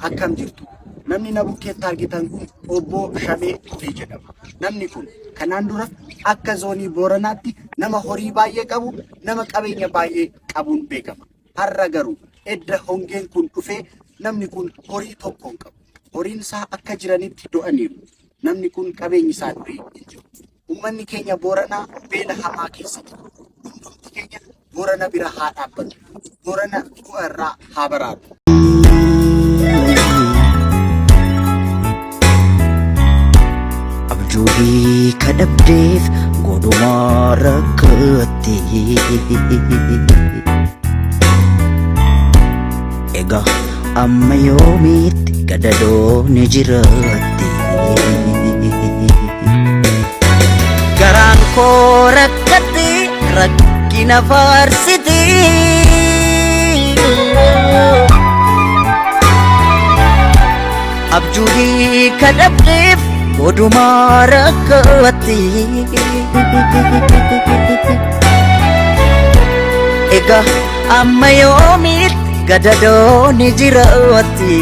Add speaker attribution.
Speaker 1: Akkam jirtu? Namni na bukkeetti argitan kun Obbo Shamee Tufii jedhama. Namni kun kanaan dura akka zoonii Booranaatti nama horii baay'ee qabu, nama qabeenya baay'ee qabuun beekama. Har'a garuu edda hongeen kun dhufee namni kun horii tokko hin qabu. Horiin isaa akka jiranitti du'aniiru. Namni kun qabeenyi isaa durii hin jiru. Uummanni keenya Booranaa beela hamaa keessa jira. Hundumti keenya Boorana bira haa dhaabbannu. Boorana du'a irraa haa baraaru.
Speaker 2: Abjuu hiika dhabdeef godhumaa rakkatti. Egaa amma yoomiitti gadadoon jiraatti. Garaan koo rakkatti rakkina faarsiti. Abjuu hiika dhabdeef odumaa rakkatti. Egaa amma yoomiitti gadadoon jiraatti.